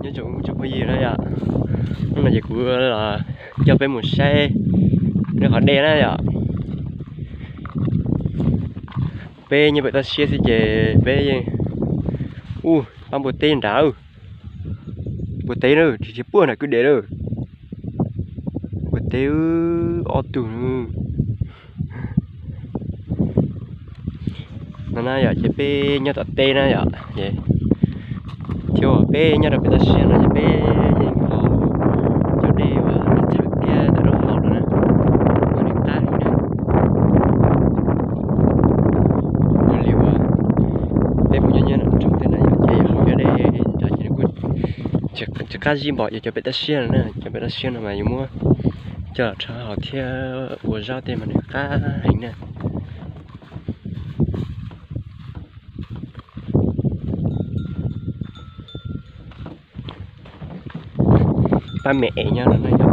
Nyob zoo tsoom phooj ywg na yom, hnub no ces kuv los coj peb mus saib lub qhov dej na yom. Peb nyob pem toj siab xwb ces peb yeej, u, pab npua teb nrad, npua teb na, tsis tsis puag nram kwj deg lawm, npua teb ob tug. No na yom, ces peb nyob tom teb na yom, ces thiab peb nyob rau pem toj siab no ces peb yeej hnov cov dej uas txhawv kiag ntawm lub hav no na, ua li qab heev na. Yog li uas peb mus nyob nyob nram nroog tej na yom, ces yog hauv cov dej nrad ces nws kuj tsis qab zib npaum yog cov pem toj siab no na, cov pem toj siab no mas yuav muab coj los rhaub haus thiab ua zaub tej mas nws qab heev na. Pab me es nyob no na yom,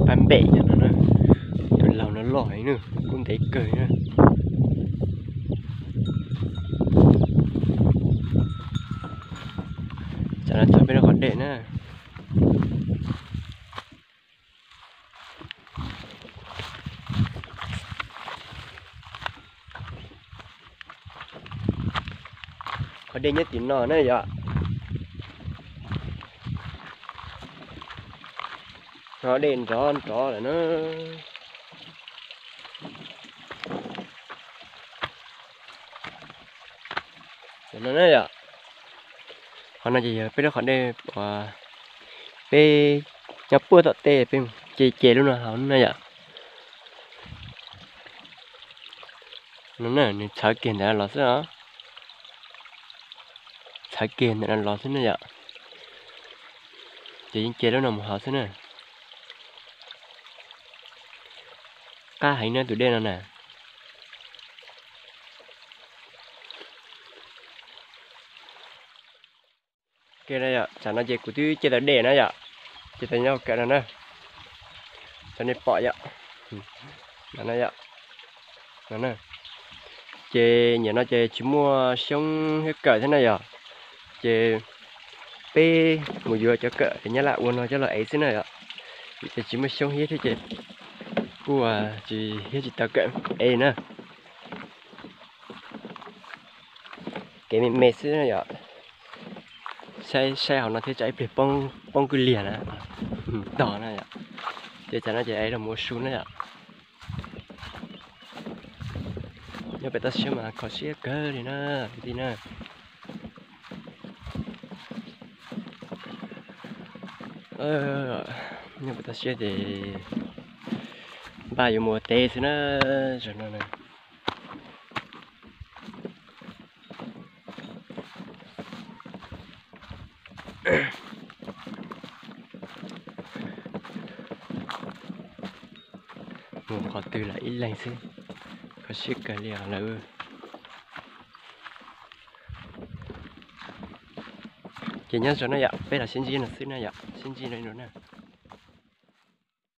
pab npem nyob no na, tus laug no loj heev na, kub ntev kawg na. Tsam no txog peb lub qhov dej na. Qhov dej nyob tim no na yom. Qhov dej nrov nrov lawm na. No na yom, qhov no ces yog peb lub qhov dej uas peb nyob puag tom tej peb ces ces lub no hauv na yom. No na, nws txhawv kiag ntawm no los xwb os. Txhawv kiag ntawm no los xwb na yom. Ces yeej ces lub no mus hauv xwb na. Qab heev na tus dej no na. Ok na yom, tsam no ces kuv twb cia tau dej na yom, cia tau nyob kawm no na, rau nej pom yom. No na yom, no na, ces nim no ces tsis muaj xyoob thiab kawm thiab na yom, ces peb mus yuav cov kawm Nyab Laj ua no coj los ev xwb na yom, ces tsis muaj xyoob thiab ces kuj tsis, thiab tsis tau kawm ev na. Kev me me xwb na yom. Saib, saib hauv no thiab tsam ib pliag poob kwj liag na, tog na yom. Ces tsam no ces los mus ua su na yom. Nyob pem toj siab mas kho siab kawg li na kwv tij na. Nyob pem toj siab ces npaj yuav mus ua teb xwb na, zaum no na. Mus qhov twg los ib leeg xwb, kho siab kawg li os lawv. Ces nyob zoo na yom, peb los sib ntsib no xwb na yom, sib ntsib no na.